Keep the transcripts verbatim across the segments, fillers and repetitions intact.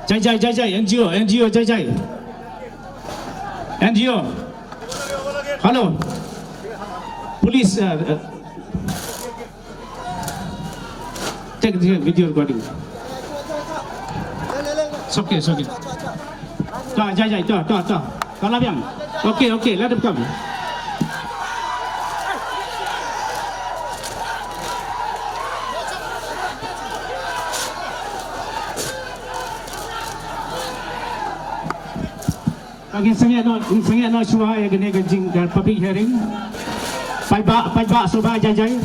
Jai jai jai jai, N G O, N G O, jai jai. N G O. Hello. Police, uh, uh, take the video recording. It's okay, it's okay. To, jai jai, to, to, to. To la biang. Okay, okay, let them come. Ngin sangeh noh, ngin sangeh noh shuwa ïa kane ka jing, ka public hearing. Paidbah, paidbah, sngewbha jai jai.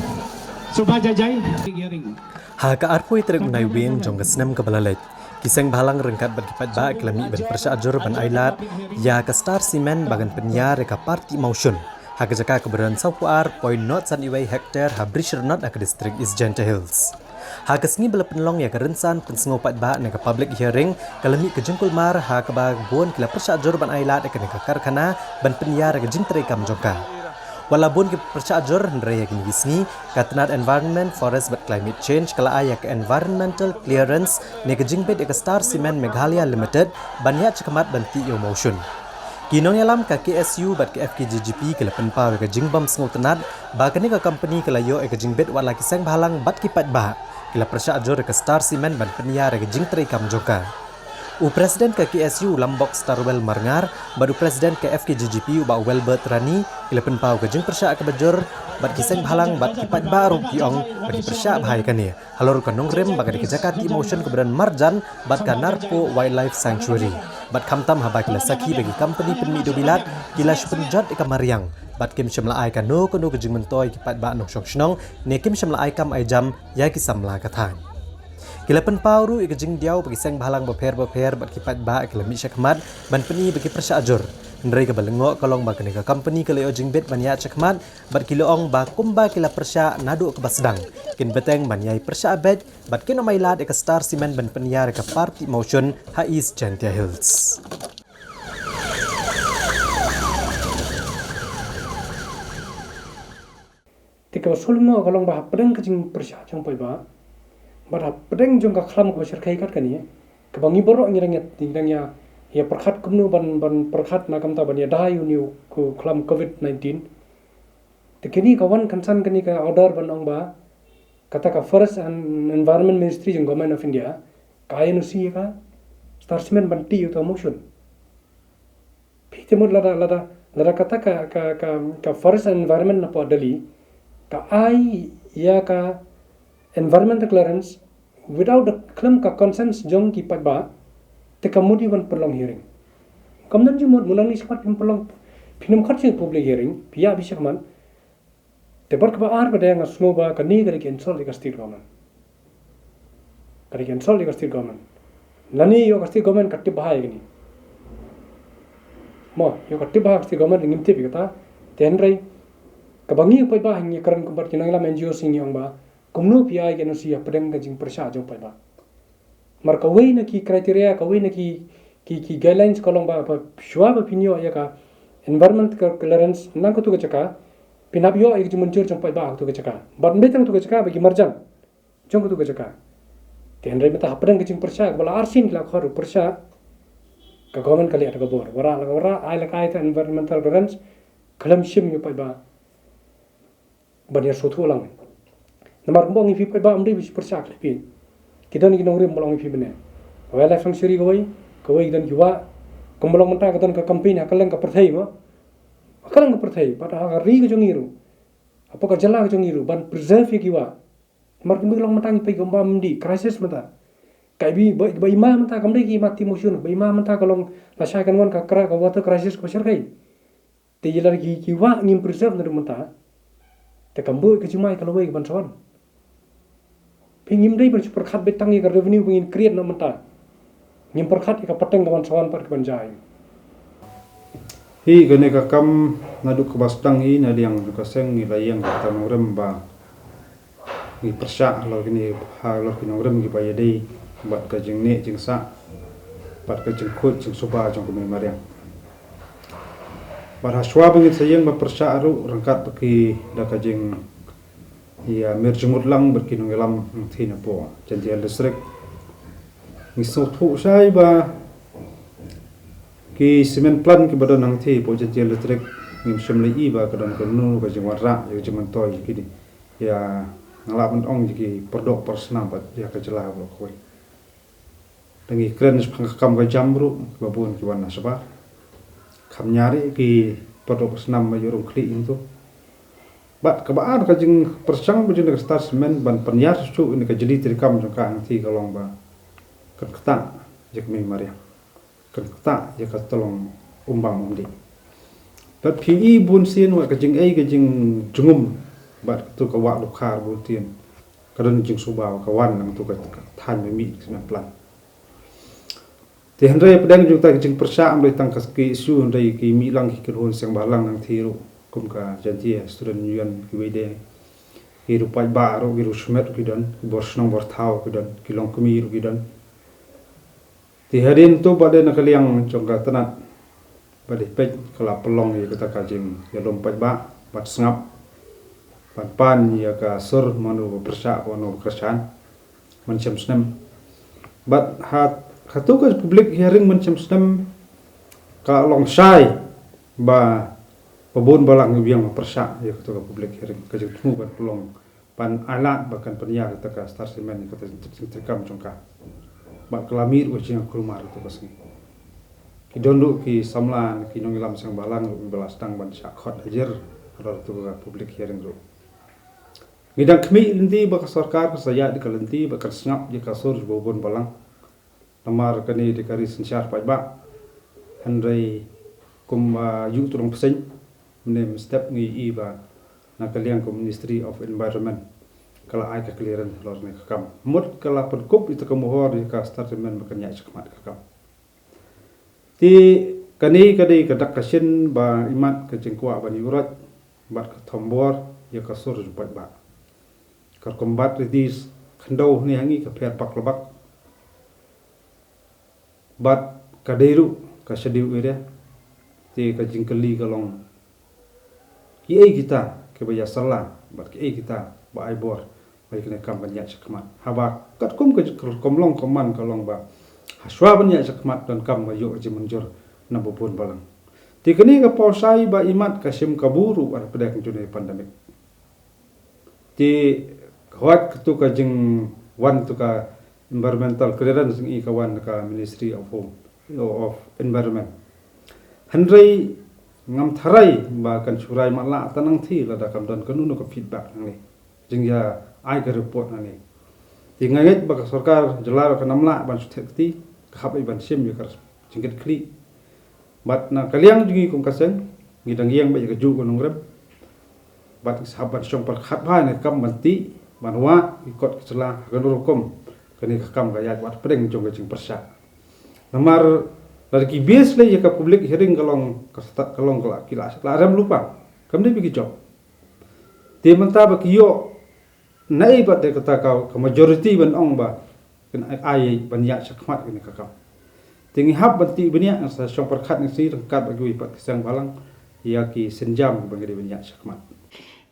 Sngewbha jai jai. Public hearing. Ha ka arphew tarik u Naiwieng jong ka snem kaba la leit, ki seng bhalang ryngkat bad ki paidbah ki la mih ban pyrshah jur ban ailad ïa ka Star Cement ba kan pynïar ïa ka Party Mawshun ha ka jaka kaba don sawphew ar point nod san wei hektar ha Brishrnot ha ka district East Jaintia Hills. Ha ka sngi ba la pynlong ïa ka rynsan pynsngew paidbah ne ka public hearing, ka la mih ka jingkulmar ha kaba bun ki la pyrshah jur ban ailad ïa kane ka karkhana ban pynïar ïa ka jingtrei kam jong ka. Wat la bun ki pyrshah jur, hynrei ha kine ki sngi ka tnad Environment, Forest bad Climate Change ka la ai ïa ka environmental clearance ne ka jingbit ïa ka Star Cement Meghalaya Limited ban ïaid shakhmat ban tih ïa u Mawshun. Ki nongïalam ka K S U bad ka F K J G P ki la pynpaw ïa ka jingbym sngewtynnad ba kane ka company ka la ïoh ïa ka jingbit, wat la ki seng bhalang bad ki paidbah ki la pyrshah jur ïa ka Star Cement ban pynïar ïa ka jingtrei kam jong ka. U President ka K S U, u Lambok Starwell Marngar, bad u President ka F K J G P, u Bah Welbert Rani, ki la pynpaw ka jingpyrshah kaba jur bad ki seng bhalang bad ki paidbah ruh ki ong ba ki pyrshah bha ïa kane halor ka nongrim ba ka dei ka jaka tih Mawshun kaba don marjan bad ka Narpuh Wildlife Sanctuary. Bad khamtam haba ki la sakhi ba ki company pynmih dewbilat ki la shu pynjot ïa ka mariang bad kim shym la ai kano kano ka jingmyntoi ïa ki paidbah nongshong shnong ne kim shym la ai kam ai jam ïa ki samla ka thaiñ. Ki la pynpaw ruh ïa ka jingdiaw ba ki seng bhalang bapher bapher bad ki paidbah ki la mih shakhmat ban pyni ba ki pyrshah jur. Hynrei kaba lyngngoh ka long ba kane ka company ka la ïoh jingbit ban ïaid shakhmat bad ki la ong ba kumba ki la pyrshah naduh kaba sdang, kin bteng ban ïai pyrshah beit bad kin ym ailad ïa ka Star Cement ban pynïar ïa ka Party Mawshun ha East Jaintia Hills. Te kaba sngewlyngngoh ka long ba hapdeng ka jingpyrshah jong paidbah bad hapdeng jong ka khlam kaba shyrkhei kat kane, kaba ngi baroh ngi dang ïa, ngi dang ïa, ïa pyrkhat kumno ban, ban pyrkhat na ka bynta ban ïada ïa une u khlam covid nineteen. Te kane ka wan kynsan kane ka order ban ong ba kata ka Forest and Environment Ministry jong Government of India ka ai N O C ïa ka Star Cement ban tih ïa uta u Mawshun. Phi te mut lada, lada, lada kata ka, ka, ka, ka Forest and Environment na pdeng Delhi ka ai ïa ka environmental clearance without the khlem ka consent jong ki paidbah, te kam mut ïa ban pynlong hearing. Kam don jingmut, mynta ngi shakhmat phin pynlong, phin ym khot sha public hearing, phi ïa bishak man. Te bad kaba ar pat nga sngew ba kane ka dei ka insult ïa ka state government. Ka dei ka insult ïa ka state government. Lane ïoh ka state government ka tip bha ïa kane. Mo, ïoh ka tip bha ka state government ngim tip ïa kata. Te hynrei kaba ngi paidbah ngi kren kumba ki nongïalam N G O sing ngi ong ba kumno phi ai ka N O C hapdeng ka jingpyrshah jong paidbah. Namar kawei na ki criteria, kawei na ki, ki, ki guidelines ka long ba, ba shuwa ba phin ïoh ïa ka environment clearance na katu ka jaka, phin hap ïoh ïa ka jingmynjur jong paidbah ha katu ka jaka. Bad ym dei tang katu ka jaka, ba ki marjan jong katu ka jaka. Te hynrei mynta hapdeng ka jingpyrshah kaba la arsien ki la khot ruh pyrshah, ka government ka leh da ka bor. Wanrah la ka wanrah, ai la ka ai ta environmental clearance, khlem shim ïa u paidbah ban ïa sngewthuh lang. Namar kumba ong ïa phi paidbah, ym dei ba shu pyrshah khlem phi. Ki don ki nongrim ba long ïa phi mynne. Wildlife sanctuary kawei, kawei ki don ki wah. Kumba long mynta ka don ka campaign ha kylleng ka pyrthei mo. Ha kylleng ka pyrthei, bad ha ka ri ka jong ngi ruh, hapoh ka jylla ka jong ngi ruh, ban preserve ïa ki wah. Namar kumba long mynta ngi peit kumba ym dei crisis mynta. Ka i ba, ba i ma mynta kam dei ka i ma tih Mawshun, ba i ma mynta ka long lashai kan wan ka kra, ka water crisis kaba shyrkhei. Te ïa lada ki, ki wah ngim preserve naduh mynta, te kam bun ka jingma ïa ka lawei kaban sa wan. Phi, ngim dei ban shu pyrkhat beit tang ïa ka revenue ba ngin create na mynta. Ngim pyrkhat ïa ka pateng kaban sa wan pat kaban jia. Hi kane ka kam naduh kaba sdang hi na liang jong ka seng ngi la ïeng bad ka nongrim ba ngi pyrshah halor kine, halor ki nongrim kiba ïadei bad ka jingneh jingsah bad ka jingkhuid jingsuba jong ka mei mariang. Bad ha shuwa ba ngin sa ïeng ban pyrshah ruh ryngkat bad ki da ka jing, ïa, mir jingmut lang bad ki nongïalam nongthied napoh Jaintia Hills District, Ngi sngewthuh shai ba ki cement plant kiba don hangthie hapoh Jaintia Electric, ngim shym la ïohi ba ka don kano ka jingwanrah ïa ka jingmyntoi ïa kine. Ïa, nga lah ban ong ïa ki pardoh parsnam bad ïa ka jylla baroh kawei. Te ngi kren shaphang ka kam ka jam ruh, kiba bun ki wan na shabar. Kham ñiah ruh ki pardoh parsnam ba ïoh rung khlieh hangto. Bad kaba ar, ka jingpyrshang ba jong ka Star Cement ban pynïar shuh ïa ka jingtrei kam jong ka hangthie ka long ba kan ktah ïa ka mei mariang, kan ktah ïa ka tyllong umbam umdih. Bad phi i bunsien wat ka jingei ka jingjngum bad kato ka wah dkhar bunsien, ka don jingsuba ka wan na kato ka thaiñ ba mih cement plant. Te hynrei hapdeng jong kata ka jingpyrshah, ym dei tang ka issue, hynrei ki mih lang ki kynhun seng bhalang hangthie ruh, kum ka Jaintia Student Union, kiwei de, ki ruh paidbah ruh, ki ruh shimet ki don, ki bor shnong bor thaw ki don, ki longkmie ruh ki don. Te hadien to ba dei na ka liang jong ka tnat ba dei peit, ka la pynlong ïa kata ka jingïalum paidbah bad sngap ban pan ïa ka sur mano ba pyrshah, mano ba kyrshan mynshem snem. Bad ha, hato ka public hearing mynshem snem ka long shai ba, ba bun balang ki biang ba pyrshah ïa kato ka public hearing, ka jingthmu ban pynlong, ban ailad ba kan pynïar kata ka Star Cement ïa kata ka jingtrei kam jong ka. Bad ka la mih ruh ka jingkulmar kato ka sngi. Ki don ruh ki samla, ki nongïalam seng bhalang ruh ba la sdang ban shah khot hajar halor kato ka public hearing ruh. Ngi dang khmih lynti ba ka sorkar kan sa ïaid da ka lynti ba kan sngap ïa ka sur jong u bun balang. Namar kane dei ka ri synshar paidbah. Hynrei kum, ah, ïa u Tnat Pseng, mynne mynstep ngi i ba na ka liang ka Ministry of Environment ka la ai ka clearance halor kane ka kam. Mut ka la pynkup ïa ka mohor ïa ka Star Cement ba kan ïaid shakhmat ka kam. Te kane ka dei ka dak ka shin ba imat ka jingkwah ban ïuhroit bad ka thombor ïa ka sur jong paidbah. Ka rukom bat riti khyndew hangne ha ngi ka pher bak la bak. Bad ka dei ruh ka schedule area. Te ka jingkylli ka long, kiei kita kiba ïa sala bad kiei kita ba ai bor ba ïa kane ka kam kan ïaid shakhmat? Haba katkum ka rukom long ka man ka long ba hashwa ban ïaid shakhmat donkam ba ïoh jingmynjur na u bun balang. Te kane ka paw shai ba imat ka shim kabu ruh hapdeng jong kane ka pandemic. Te ka wat kato ka jingwan kato ka environmental clearance ngi ka wan na ka Ministry of Home, of Environment. Hynrei ngam tharai ba kan shu rai matlah tang hangthie lada kam don kano kano ka feedback nangne, jingïa ai ka report nangne. Te nga ngeit ba ka sorkar jylla ruh kan ym lah ban shu theh kti, ka hap ban shim ïa ka jingkitkhlieh. Bad na ka liang jong ngi kum ka seng, ngi dang ïeng beit ïa kajuh ka nongrim. Bad ngi sa hap ban shong pyrkhat bha ïa ka kam ban tih ban wad ïa ki kot ki sla ha kano rukom kane ka kam ka ïaid wat pdeng jong ka jingpyrshah. Namar lada ki base lei ïa ka public hearing ka long ka stad, ka long ka la, ki la, la rem lypa. Kam dei ba ki jop. Te mynta ba ki ïoh naei bad dei kata ka, ka majority ban ong ba kan ai ban ïaid shakhmat kane ka kam. Te ngi hap ban tih bniah, ngi sa shong pyrkhat ngi sa ryngkat bad kiwei pat ki seng bhalang ïa ki sienjam ba ngi dei ban ïaid shakhmat.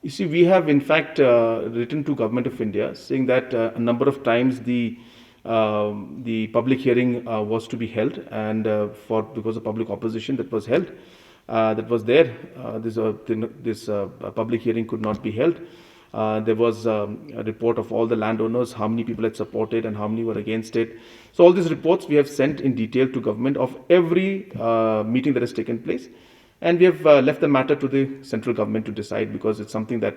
You see, we have in fact uh, written to Government of India saying that uh, a number of times the um, the public hearing uh, was to be held, and uh, for, because of public opposition that was held, uh, that was there, uh, this uh, this uh, public hearing could not be held. Uh, there was um, a report of all the landowners, how many people had supported and how many were against it. So all these reports we have sent in detail to government of every uh, meeting that has taken place. And we have uh, left the matter to the central government to decide, because it's something that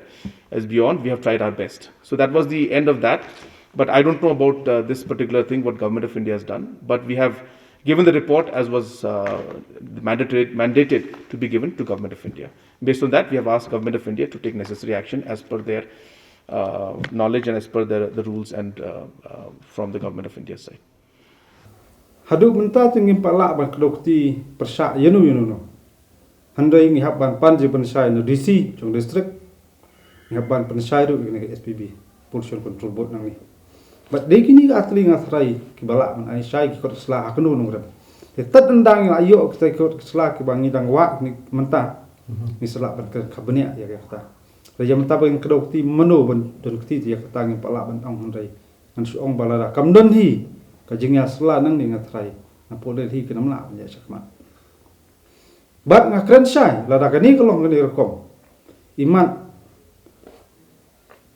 is beyond. We have tried our best. So that was the end of that. But I don't know about uh, this particular thing, what Government of India has done. But we have given the report as was uh, mandated, mandated to be given to Government of India. Based on that, we have asked Government of India to take necessary action as per their uh, knowledge and as per the, the rules and uh, uh, from the Government of India's side. Haduh mynta te ngim pat lah ban kdew kti pyrshah ïano ïano. Hynrei ngi hap ban pan jingpynshai na D C jong district. Ngi hap ban pynshai ruh ïa kane ka S P B, Pollution Control Board nangne. Bad dei kine ka artylli nga tharai kiba lah ban ai shai ki kot ki sla ha kano nongrim. Te tad ynda ngi la ïoh kita ki kot ki sla kiba ngi dang wad kine mynta, ngi sa lah ban kren kham bniah ïa kata. Te ïa mynta ba ngin kdew kti mano ban don kti, te ïa kata ngim pat lah ban ong, hynrei ngan shu ong ba lada kam don hi Ka jingïasylla nangne nga tharai na Port Delhi kan ym lah ban ïaid shakhmat. Bad nga kren shai lada kane ka long kane rukom, imat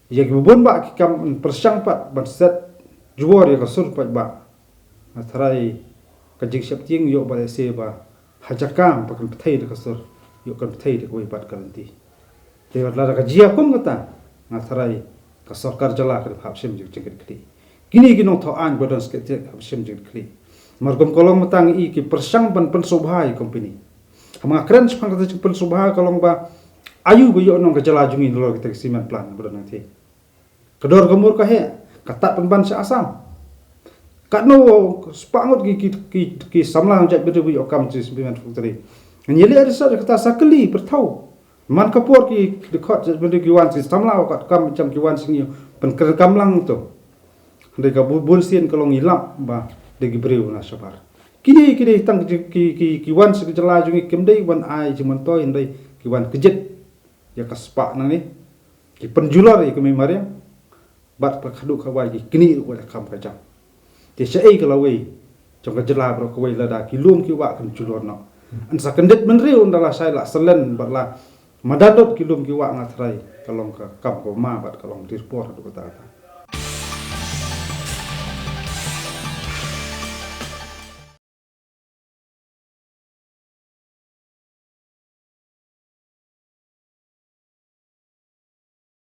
ïa kiba bun bah ki kam pyrshang pat ban set jubor ïa ka sur paidbah. Nga tharai ka jingsheptieng ïoh ba lehse ba ha jaka ba kan pynthei da ka sur, ïoh kan pynthei da kawei pat ka lynti. Te wat lada ka jia kum kata, nga tharai ka sorkar jylla kan hap shim jingkitkhlieh. Kine ki nongthaw aiñ ba don skit hap shim jingkitkhlieh. Mar kum ka long mynta ngi i ki pyrshang ban pynsngewbha ïa company. Haba nga kren shaphang kata jingpynsngewbha ka long ba aïu ba ïoh nong ka jylla jong ngi nalor kita ki cement plant ba don hangtei. Ka dor ka mur ka heh, ka tad pynban sha Assam. Katno spah ngut ki, ki, ki, ki samla jaitbynriew ba ïoh kam sha cement factory. Ngi ïaleh research kata sa kylli pyrthaw. Man ka por ki dkhot jaitbynriew ki wan sha samla, kat kam jam ki wan sha ngi, pynkren kam lang to. Hynrei ka bu-, bun sien ka long i lap ba dei ki briew na shabar. Kine, kine tang ki, ki, ki, ki wan sha ka jylla jong ngi kim dei wan ai jingmyntoi, hynrei ki wan kjit ïa ka spah nangne. Ki pynjulor ïa ka mei mariang. Bad ka khadduh ka wai ki knieh ruh ka kam ka jam. Te shaei ka lawei jong ka jylla baroh kawei lada ki lum ki wah kan julor noh. Yn sa kyndit mynriew ynda la shai la salen bad la madan lut ki lum ki wah, nga tharai ka long ka kam kaba ma bad ka long tir por haduh katta katta.